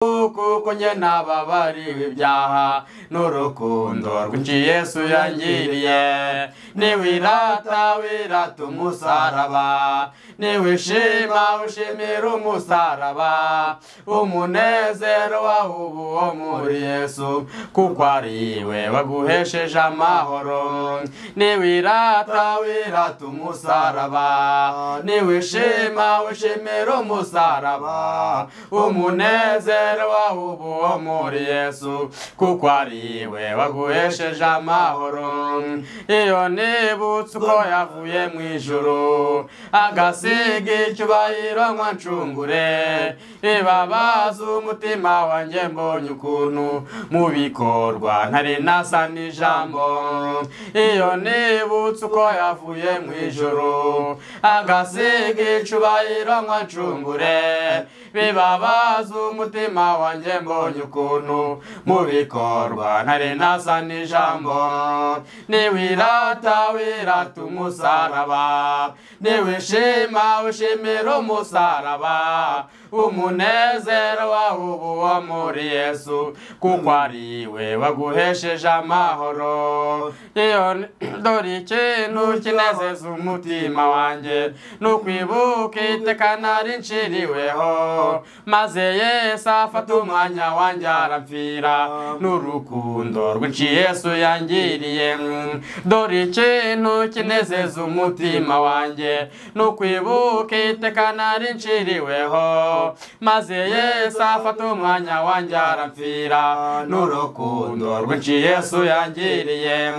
Kuko njye nababariwe ibyaha n'urukundo rwinshi Yesu yangiriye. Niwirata wirata umusaraba, niwishima ushimira umusaraba, umunezero wawe uba uwo muri Yesu, kuko ari we waguhesheje amahoro. Niwirata wirata umusaraba, niwishima ushimira umusaraba, umunezero wawe uba uwo muri Yesu, kuko ari we waguhesheje amahoro. Iyo nibutse uko yavuye mu ijuru agasiga icyubahiro ngo ancungure, ibabaza umutima wanjye mbonye ukuntu mu bikorwa ntari nasa n'ijambo. Iyo nibutse uko yavuye mu ijuru agasiga icyubahiro ngo ancungure, bibabaza umutima wanjye mbonye ukuntu mu bikorwa ntari nasa n'ijambo. Niwirata wirata umusaraba, niwishima ushimira umusaraba, umunezero wawe uba uwo muri Yesu, kuko ari we waguhesheje amahoro. Iyo dore ikintu kinezeza umutima wanjye, ni ukwibuka iteka nari nciriweho, maze Yesu afata umwanya wanjye arampfira, n'urukundo rwinshi Yesu yangiriye. Dore ikintu kinezeza umutima wanjye, ni ukwibuka iteka nari nciriweho, maze Yesu afata umwanya wanjye arampfira, n'urukundo rwinshi Yesu yangiriye.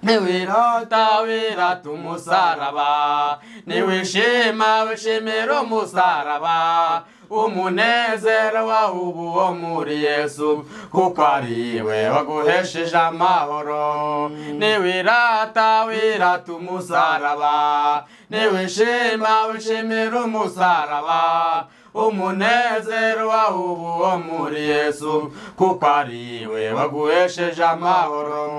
Niwirata wirata umusaraba, niwishima wishimira umusaraba, umunezero wawe uba uwo muri Yesu, kuko ari we waguhesheje amahoro. Niwirata wirata umusaraba, niwishima wishimira umusaraba, umunezero wawe uba uwo muri Yesu, kuko ari we waguhesheje amahoro.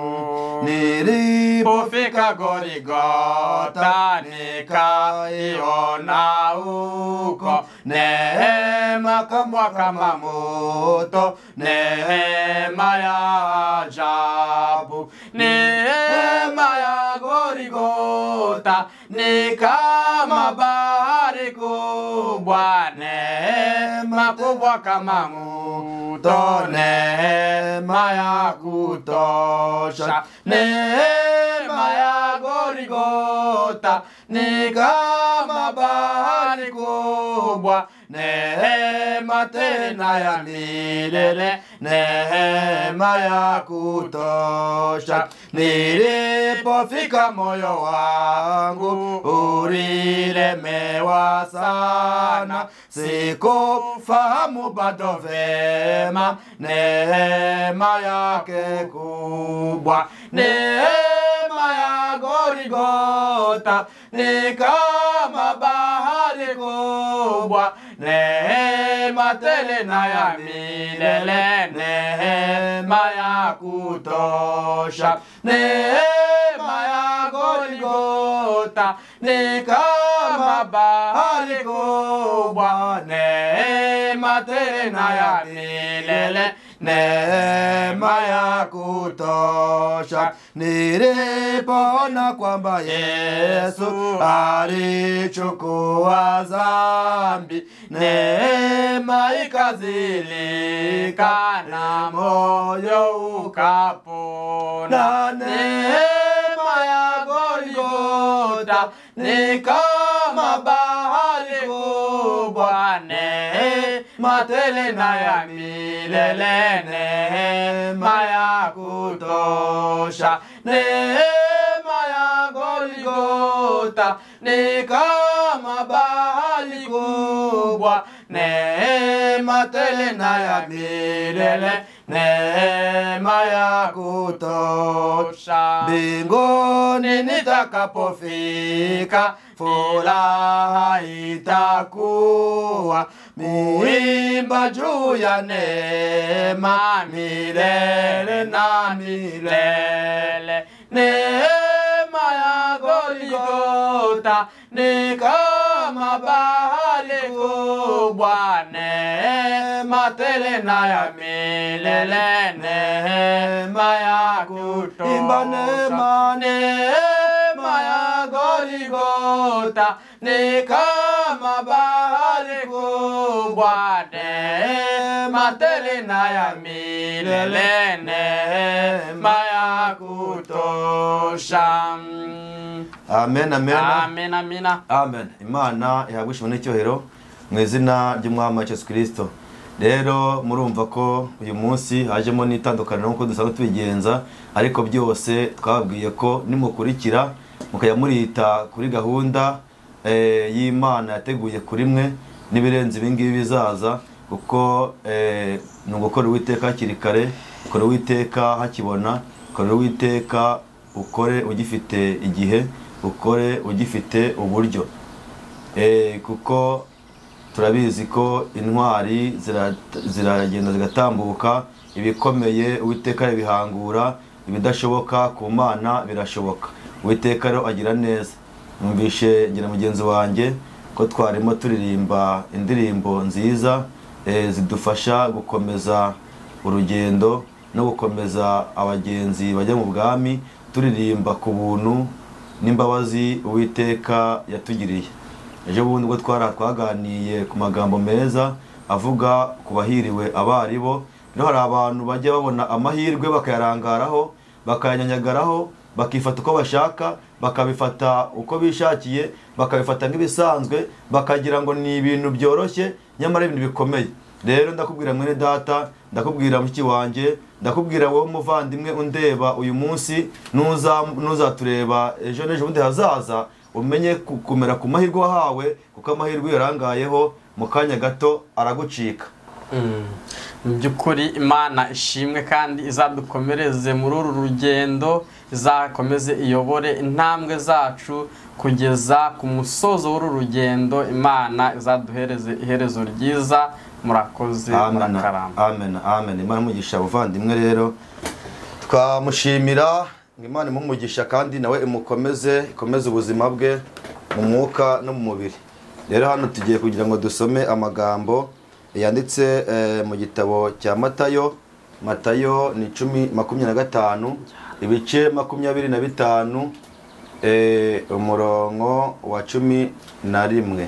Nilipofika Goligota nikaiona huko neema kubwa kama moto, neema ya ajabu. Neema ya Goligota ni kama bahari kubwa, neema kubwa kama moto, neema ya kutosha. Neema ya Goligota ni kama bahari kubwa, neema tena ya milele, neema ya kutosha. Nilipofika moyo wangu ulilemewa sana, sikufahamu bado vema neema yake kubwa. Neema ya Goligota ni kama bahari kubwa, neema tele na ya milele, neema ya kutosha. Neema ya Goligota ni kama bahari kubwa, neema tele na ya milele, neema ya kutosha. Nilipoona kwamba Yesu alichukua dhambi, neema ikazilika na moyo ukapona. Neema ya Goligota ni kama bahari kubwa, neema tele na ya milele, neema ya kutosha. Neema ya Goligota ni kama bahari kubwa, neema tele na ya milele, neema ya kutosha. Mbinguni nitakapofika furaha itakuwa, muimba juu ya neema milele na milele. Neema ya Goligota ni kama bahari bahari kubwa, neema tele na ya milele, neema ya kutosha. Imba neema, neema ya Goligota ni kama bahari kubwa, neema tele na ya milele, neema ya kutosha. Amen, amen. Amen, amen. Amen. Imana ihabwe ishimwe n'icyubahiro mu izina ry'Umwami wacu Yesu Kristo. Rero murumva ko uyu munsi hajemo n'itandukaniro nk'uko dusanzwe tubigenza, ariko byose twababwiye ko nimukurikira mukajya murita kuri gahunda y'Imana yateguye kuri mwe, n'ibirenze ibi ngibi bizaza, kuko ni ugukora Uwiteka hakiri kare, ukora Uwiteka hakibona, ukora Uwiteka ukore ugifite igihe, ukore ugifite uburyo. Kuko turabizi ko intwari ziragenda zigatambuka, ibikomeye Uwiteka arabihangura, ibidashoboka ku Mana birashoboka. Uwiteka rero agira neza. Numvishe ngira mugenzi wanjye ko twarimo turirimba indirimbo nziza zidufasha gukomeza urugendo no gukomeza abagenzi bajya mu bwami, turirimba ku buntu n'imbabazi Uwiteka yatugiriye. Ejo bundi ubwo twaganiye ku magambo meza avuga ku bahiriwe abaribo. Rero hari abantu bajya babona amahirwe bakayarangaraho, bakayanyanyagaraho, bakifata uko bashaka, bakabifata uko bishakiye, bakabifata nk'ibisanzwe, bakagira ngo ni ibintu byoroshye, nyamara ibintu bikomeye. Rero ndakubwira mwene data, ndakubwira mushiki wanjye, ndakubwira wowe muvandimwe undeba uyu munsi, nuzatureba ejo n'ejo bundi hazaza, umenye kumera ku mahirwe wahawe, kuko amahirwe yarangayeho mu kanya gato aragucika. Mu by'ukuri Imana ishimwe kandi izadukomereze muri uru rugendo, izakomeze iyobore intambwe zacu kugeza ku musozo w'uru rugendo. Imana izaduhereze iherezo ryiza. Murakoze, murakaramba. Amen, amen. Imana imugisha abavandimwe. Rero twamushimira ngo Imana imumugisha kandi nawe imukomeze, ikomeze ubuzima bwe mu mwuka no mu mubiri. Rero hano tugiye kugira ngo dusome amagambo yanditse mu gitabo cya Matayo. Matayo ni 10:25, ibice 25, umurongo wa 11.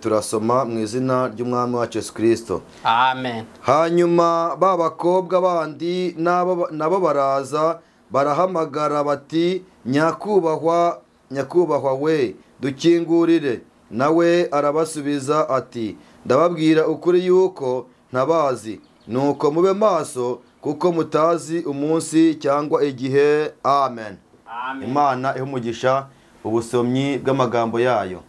Turasoma mu izina ry'Umwami wacu Yesu Kristo. Amen. Hanyuma ba bakobwa bandi nabo baraza barahamagara bati, nyakubahwa, nyakubahwa we, dukingurire. Nawe arabasubiza ati, ndababwira ukuri yuko ntabazi. Nuko mube maso, kuko mutazi umunsi cyangwa igihe. Amen. Amen. Imana ihe umugisha ubusomyi bw'amagambo yayo.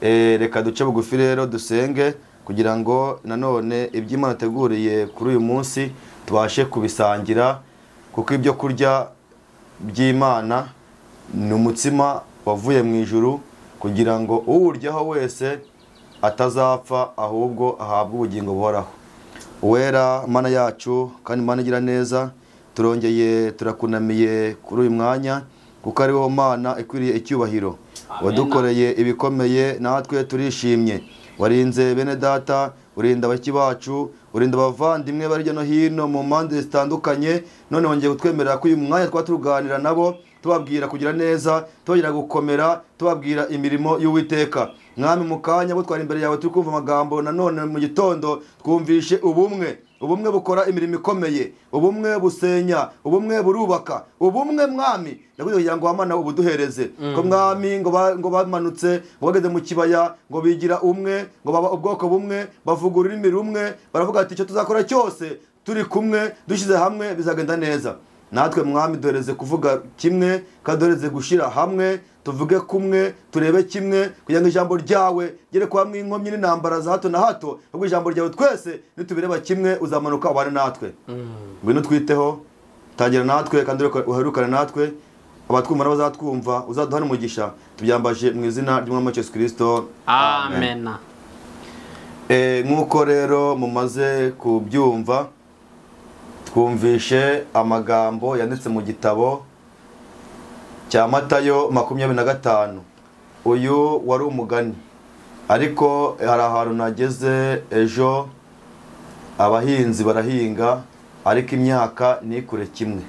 Reka duce bugufi rero dusenge kugira ngo nanone iby'Imana teguriye kuri uyu munsi tubashe kubisangira, kuko ibyo kurya by'Imana ni umutsima wavuye mu ijuru, kugira ngo uwuryaho wese atazapfa ahubwo ahabwe ubugingo buhoraho. Uwera Mana yacu kandi Mana igira neza, turongeye turakunamiye kuri uyu mwanya, kuko ari wowe Mana ikwiriye icyubahiro. Wadukoreye ibikomeye natwe turishimye. Warinze bene data, urinda abaki bacu, urinda abavandimwe bari hirya no hino mu mpande zitandukanye. None wongeye kutwemerera ko uyu mwanya twaba tuganira nabo, tubabwira kugira neza, tubabwira gukomera, tubabwira imirimo y'Uwiteka. Mwami, mu kanya bo twari imbere yawe turi kumva amagambo, nanone mu gitondo twumvishe ubumwe. Ubumwe bukora imirimo ikomeye, ubumwe busenya, ubumwe burubaka, ubumwe Mwami ndakugira kugira ngo wamana ubuduhereze. Ko Mwami ngo bamanutse, ngo bageze mu kibaya, ngo bigira umwe, ngo baba ubwoko bumwe, bavuga ururimi rumwe, baravuga ati icyo tuzakora cyose turi kumwe, dushyize hamwe bizagenda neza. Natwe Mwami duhereze kuvuga kimwe, kandi duhereze gushyira hamwe, tuvuge kumwe, turebe kimwe, kugira ngo ijambo ryawe gere kwa mwinkomyi n'intambara za hato na hato, ahubwo ijambo ryawe twese nitubireba kimwe uzamanuka ubane natwe. Ngwino twiteho, tangira natwe kandi uherukane natwe, abatwumva n'abazatwumva uzaduha umugisha. Tubyambaje mu izina ry'Umwami wacu Yesu Kristo. Amen. Nk'uko rero mumaze kubyumva, twumvishe amagambo yanditse mu gitabo cya Matayo 25, Uyu wari umugani, ariko hari ahantu nageze ejo, abahinzi barahinga ariko imyaka ntikure kimwe,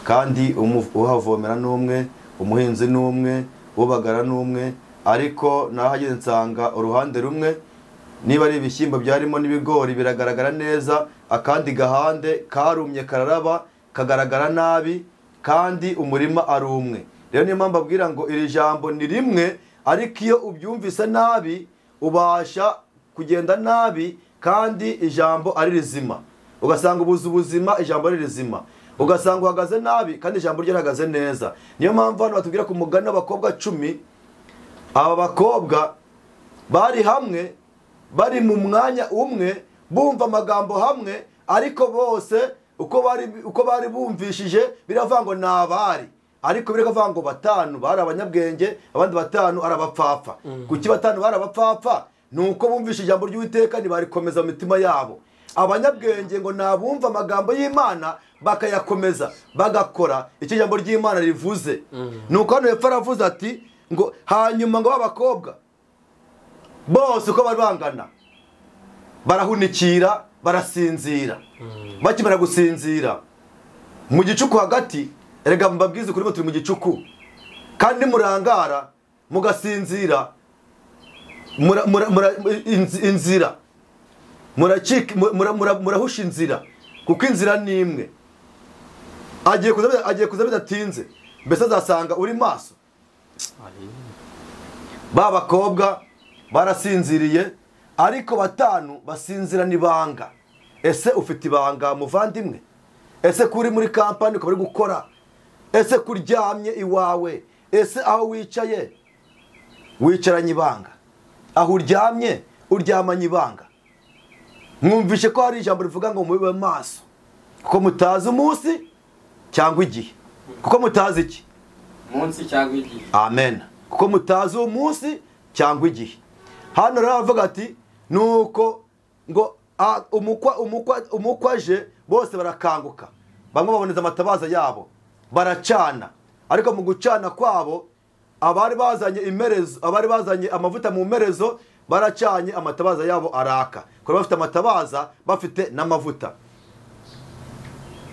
kandi uhavomera n'umwe, umuhinzi n'umwe, ubagara n'umwe, ariko nahageze nsanga uruhande rumwe niba ari ibishyimbo byarimo n'ibigori biragaragara neza, akandi gahande karumye kararaba kagaragara nabi, kandi umurima ari umwe. Rero niyo mpamvu abwira ngo iri jambo ni rimwe, ariko iyo ubyumvise nabi ubasha kugenda nabi, kandi ijambo ari rizima. Ugasanga ubuze ubuzima, ijambo ari rizima. Ugasanga uhagaze nabi, kandi ijambo ryo rihagaze neza. Niyo mpamvu hano batubwira ku mugani w'abakobwa 10, aba bakobwa bari hamwe, bari mu mwanya umwe, bumva amagambo hamwe, ariko bose uko bari bumvishije biravuga ngo nabari, ariko biravuga ngo batanu bari abanyabwenge, abandi batanu ari abapfapfa. Kuki batanu bari abapfapfa? Nuko bumvishije ijambo ry'Uwiteka ntibarikomeza mu mitima yabo. Abanyabwenge ngo nabumva amagambo y'Imana bakayakomeza, bagakora icyo ijambo ry'Imana rivuze. Nuko hano hepfo aravuze ati ngo hanyuma ngo abakobwa bose uko bari bangana barahunikira, barasinzira. Bakimara gusinzira mu gicuku hagati, erega mbabwize kuri turi mu gicuku, kandi murangara mugasinzira, inzira murahusha inzira, kuko inzira ni imwe. Agiye kuza bidatinze, mbese azasanga uri maso. Ba bakobwa barasinziriye, ariko batanu basinzira n'ibanga. Ese ufite ibanga muvandimwe? Ese kuri muri kampani ukaba uri gukora? Ese kuryamye iwawe? Ese aho wicaye wicaranye ibanga? Aho uryamye uryamanye ibanga? Mwumvishe ko hari ijambo rivuga ngo mube maso, kuko mutazi umunsi cyangwa igihe. Kuko mutazi iki? Munsi cyangwa igihe. Amen. Kuko mutazi umunsi cyangwa igihe. Hano rero avuga ati nuko ngo umukwa aje, bose barakanguka, bamwe baboneza amatabaza yabo baracana, ariko mu gucana kwabo abari bazanye imerezo, abari bazanye amavuta mu merezo baracanye, amatabaza yabo araka, kuko bafite amatabaza bafite n'amavuta.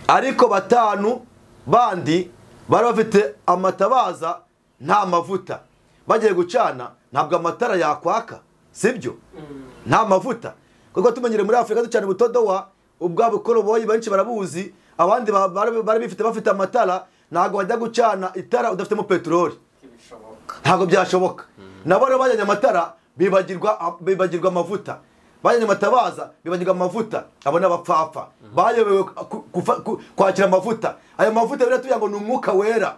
Ariko batanu bandi bari bafite amatabaza nta mavuta, bagiye gucana ntabwo amatara yakwaka, sibyo? Nta mavuta. Kuko tumenyere muri Afrika ducana ubutodowa ubwa bukoroboyi, benshi barabuzi, abandi bari bifite bafite amatara, ntabwo bajya gucana itara udafitemo peteroli, ntabwo byashoboka. Nabo rero bajyanye amatara bibagirwa amavuta, bajyanye amatabaza bibagirwa amavuta. Abo n'abapfapfa bayobewe kwakira amavuta. Ayo mavuta biratubwira ngo ni umwuka wera.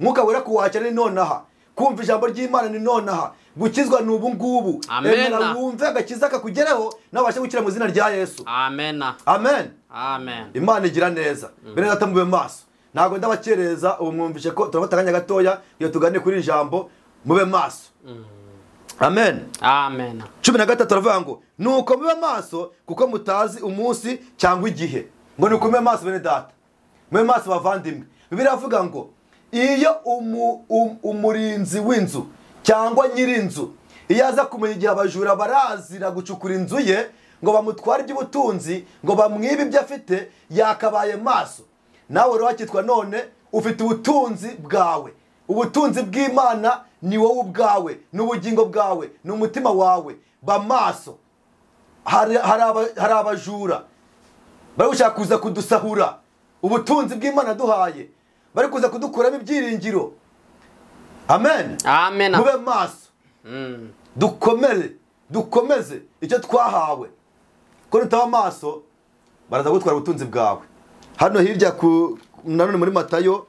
Umwuka wera kuwakira ni nonaha, kumva ijambo ry'Imana ni nonaha, gukizwa ni ubu ngubu. Emera wumve agakiza kakugeraho, nabashe gukira mu izina rya Yesu. Amen. Amen. Amen. Imana igira neza. Bene data mube maso. Ntabwo ndabakereza, ubu mwumvishe ko turafata akanya gatoya iyo tugane kuri ijambo mube maso. Amen. Amen. 13 aravuga ngo nuko mube maso kuko mutazi umunsi cyangwa igihe. Ngo nuko mube maso bene data, mube maso bavandimwe. Bibiliya iravuga ngo iyo umurinzi w'inzu cyangwa nyirinzu iyo aza kumenya igihe abajura barazira gucukura inzu ye ngo bamutware iby'ubutunzi, ngo bamwibe ibyo afite, yakabaye maso. Nawe rero wakitwa none ufite ubutunzi bwawe. Ubutunzi bw'Imana ni wowe ubwawe, ni ubugingo bwawe, ni umutima wawe. Ba maso. Hari abajura bari gushaka kuza kudusahura ubutunzi bw'Imana duhaye, bari kuza kudukuramo ibyiringiro. Amen. Amen. Mube maso. Dukomere, dukomeze icyo twahawe. Ko nutaba maso baraza gutwara ubutunzi bwawe. Hano hirya ku nanone muri Matayo,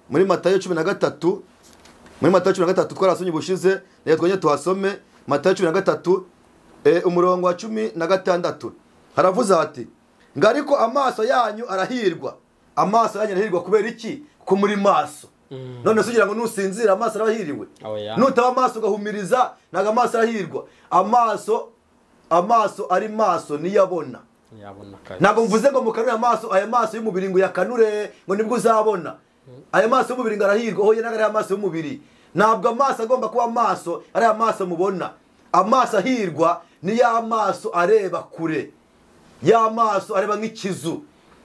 muri Matayo 13, muri Matayo 13 twarasomye ubushize, reka twongere tuhasome. Matayo 13 umurongo wa 16 haravuze ati ngo ariko amaso yanyu arahirwa. Amaso yanyu arahirwa kubera iki? Ko muri maso. None sugira ngo nusinzira amaso arahiriwe. Nutaba amaso ugahumiriza ntago amaso arahirwa. Amaso ari maso niyabona. Ntabwo mvuze ngo mukanure amaso, aya maso y'umubiri ngo yakanure ngo nibwo uzabona. Aya maso y'umubiri ngo arahirwa, hoye ntabwo ari amaso y'umubiri. Ntabwo amaso agomba kuba amaso ari amaso mubona. Amaso ahirwa ni ya maso areba kure, ya maso areba nk'ikizu.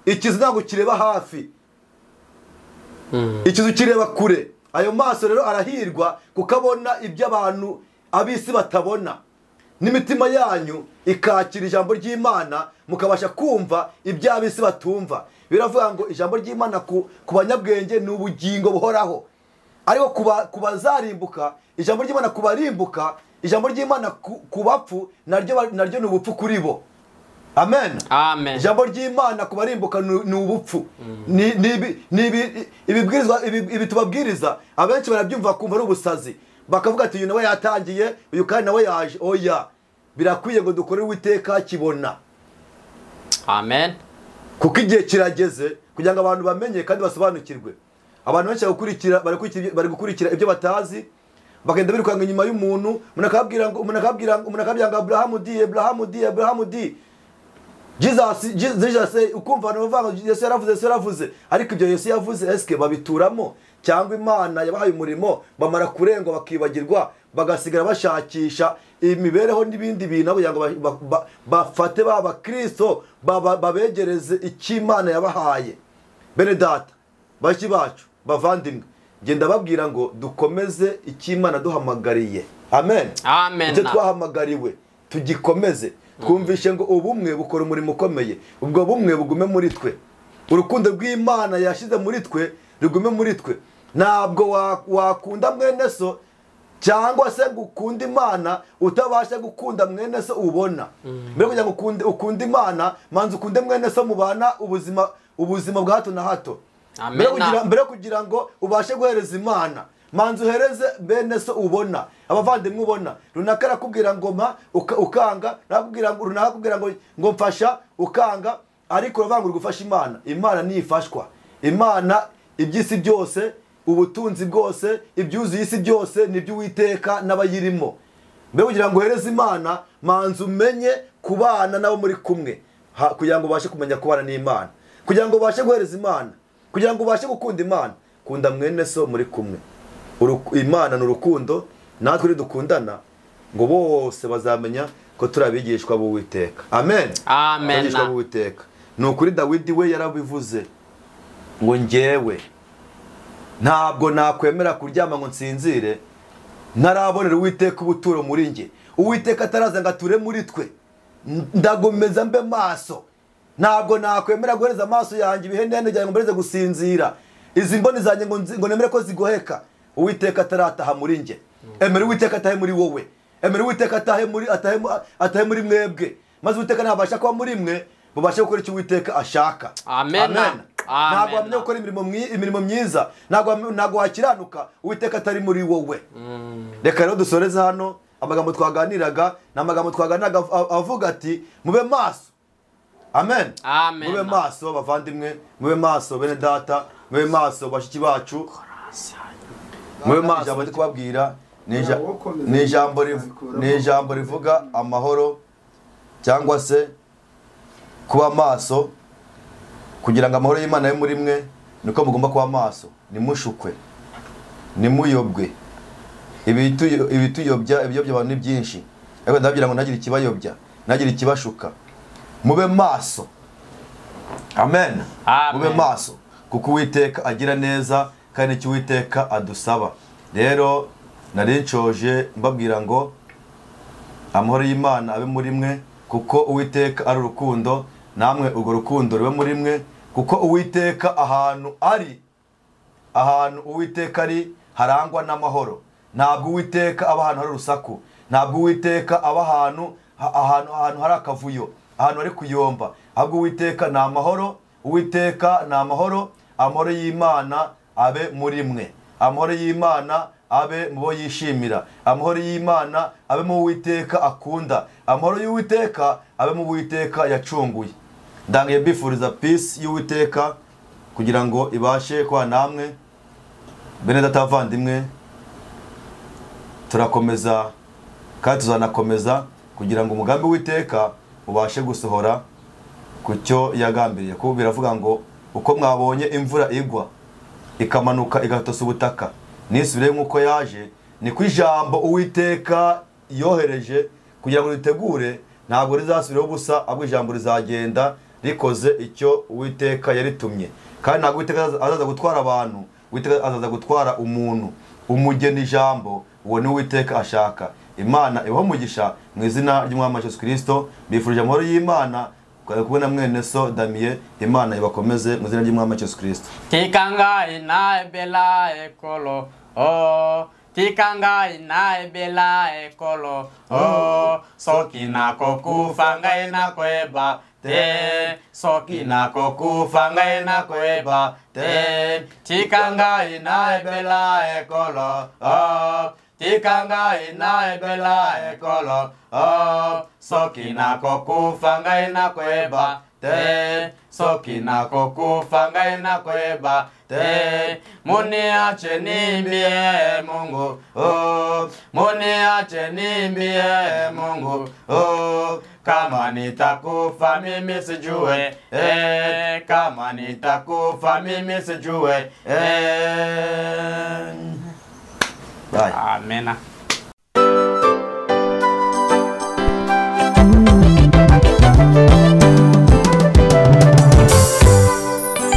Ikizu ntabwo kireba hafi, ikizu kireba kure. Ayo maso rero arahirwa kuko abona ibyo abantu ab'isi batabona. N'imitima yanyu ikakira ijambo ry'Imana, mukabasha kumva ibyo ab'isi batumva. Biravuga ngo ijambo ry'Imana ku banyabwenge ni ubugingo buhoraho, ariko ku bazarimbuka, ijambo ry'Imana ku barimbuka, ijambo ry'Imana ku bapfu naryo ni ubupfu kuri bo. Amen. Amen. Ijambo ry'Imana ku barimbuka ni ubupfu. Ibibwirizwa ibi tubabwiriza abenshi barabyumva kumva ari ubusazi, bakavuga ati uyu nawe yatangiye, uyu kandi nawe yaje. Oya, birakwiye ngo dukore Uwiteka kibona. Amen. Kuko igihe kirageze kugira ngo abantu bamenye kandi basobanukirwe. Abantu benshi bari gukurikira ibyo batazi, bagenda birukanka inyuma y'umuntu. Umuntu akabwira ngo Abrahamu di, Abrahamu di, Abrahamu di, Jesus, ukumva abantu bavuga ngo Yesu yaravuze, Yesu yaravuze. Ariko ibyo Yesu yavuze eske babituramo? Cyangwa Imana yabahaye umurimo bamara kurengwa bakibagirwa, bagasigara bashakisha imibereho n'ibindi bintu kugira ngo bafate ba bakristo babegereze icyo Imana yabahaye. Bene data, bashiki bacu, bavandimwe, ngenda babwira ngo dukomeze icyo Imana duhamagariye. Amen. Amen. Icyo twahamagariwe tugikomeze. Twumvishe ngo ubumwe bukora umurimo ukomeye, ubwo bumwe bugume muri twe, urukundo rw'Imana yashize muri twe rugume muri twe. Ntabwo wakunda mwene so cyangwa se gukunda Imana utabasha gukunda mwene so ubona. Mbere kugira ngo ukunde Imana, manza ukunde mwene so mubana ubuzima bwa hato na hato. Mbere kugira ngo ubashe guhereza Imana, manza uhereze bene so ubona, abavandimwe ubona. Runaka arakubwira ngo mpa, ukanga, nakubwira ngo runaka akubwira ngo mfasha, ukanga, ariko uravuga ngo gufasha Imana. Imana nifashwa. Imana iby'isi byose, ubutunzi bwose, ibyuzuye isi byose ni iby'Uwiteka n'abayirimo. Mbere kugira ngo uhereze Imana, manza umenye kubana nabo muri kumwe, kugira ngo ubashe kumenya kubana n'Imana, kugira ngo ubashe guhereza Imana, kugira ngo ubashe gukunda Imana. Kunda mwene so muri kumwe. Imana ni urukundo, natwe dukundana ngo bose bazamenya ko turi abigishwa b'Uwiteka. Amen. Amen. Abigishwa b'Uwiteka. Ni ukuri Dawidi we yarabivuze ngo njyewe ntabwo nakwemera kuryama ngo nsinzire ntarabonera Uwiteka ubuturo muri njye. Uwiteka ataraza ngo ature muri twe, ndagomeza mbe maso. Ntabwo nakwemera guhereza amaso yanjye ibihenene byanjye ngo mbereze gusinzira, izi mboni zanjye ngo nemere ko zigoheka. Uwiteka atarataha muri njye. Emera Uwiteka atahe muri wowe, emera Uwiteka atahe muri mwebwe, maze Uwiteka nabasha kuba muri mwe mubashe gukora icyo Uwiteka ashaka. Amen. Ntabwo wamenya gukora imirimo myiza, ntabwo wakiranuka Uwiteka atari muri wowe. Reka rero dusoreze hano amagambo twaganiraga, ni amagambo twaganiraga avuga ati mube maso. Amen. Mube maso bavandimwe, mube maso bene data, mube maso bashiki bacu. Mube maso. Ijambo ndi kubabwira ni ijambo rivuga amahoro cyangwa se kuba maso, kugira ngo amahoro y'Imana abe muri mwe. Niko mugomba kuba maso, nimushukwe, nimuyobwe. Ibituyobya ibiyobya abantu ni byinshi, ariko ndababwira ngo ntagire ikibayobya, ntagire ikibashuka. Mube maso. Amen. Mube maso, kuko Uwiteka agira neza kandi icyo Uwiteka adusaba. Rero nari nshoje mbabwira ngo amahoro y'Imana abe muri mwe, kuko Uwiteka ari urukundo, namwe urwo rukundo rube muri mwe, kuko Uwiteka ahantu ari, ahantu Uwiteka ari harangwa n'amahoro. Ntabwo Uwiteka aba ahantu hari urusaku, ntabwo Uwiteka aba ahantu hari akavuyo, ahantu hari kuyomba. Ahubwo Uwiteka ni amahoro, Uwiteka ni amahoro. Amahoro y'Imana abe muri mwe, amahoro y'Imana abe mu bo yishimira, amahoro y'Imana abe mu Uwiteka akunda, amahoro y'Uwiteka abe mu Uwiteka yacunguye. Ndangiye mbifuriza peace y'Uwiteka kugira ngo ibashe kwa namwe. Bene data bavandimwe, turakomeza kandi tuzanakomeza kugira ngo umugambi w'Uwiteka ubashe gusohora ku cyo yagambiriye. Kuko biravuga ngo uko mwabonye imvura igwa ikamanuka igatosa ubutaka, Nisubire nk'uko yaje, niko ijambo Uwiteka yohereje kugira ngo ritegure, ntabwo rizasubiraho ubusa, ahubwo ijambo rizagenda rikoze icyo Uwiteka yaritumye. Kandi ntabwo Uwiteka azaza gutwara abantu, Uwiteka azaza gutwara umuntu. Umugeni ijambo, uwo ni Uwiteka ashaka. Imana ibahe umugisha mu izina ry'Umwami Yesu Kristo. Bifurije amahoro y'Imana. Kumwe na mwene so Damien, Imana ibakomeze mu izina ry'Umwami Yesu Kristo. Tika ngai nayebela ekolo, oh, tika ngai nayebela ekolo, oh, soki nakokufa ngai nakoyeba te, soki nakokufa ngai nakoyeba te, tika ngai nayebela ekolo, oh, tika ngai nayebela ekolo, oh, soki nakokufa ngai nakoyeba te, soki nakokufa ngai nakoyeba te, muniache niimbie Mungu, oh, muniache niimbie Mungu, oh, kama nitakufa mimi sijue, eh, kama nitakufa mimi sijue, eh. Bye. Amena.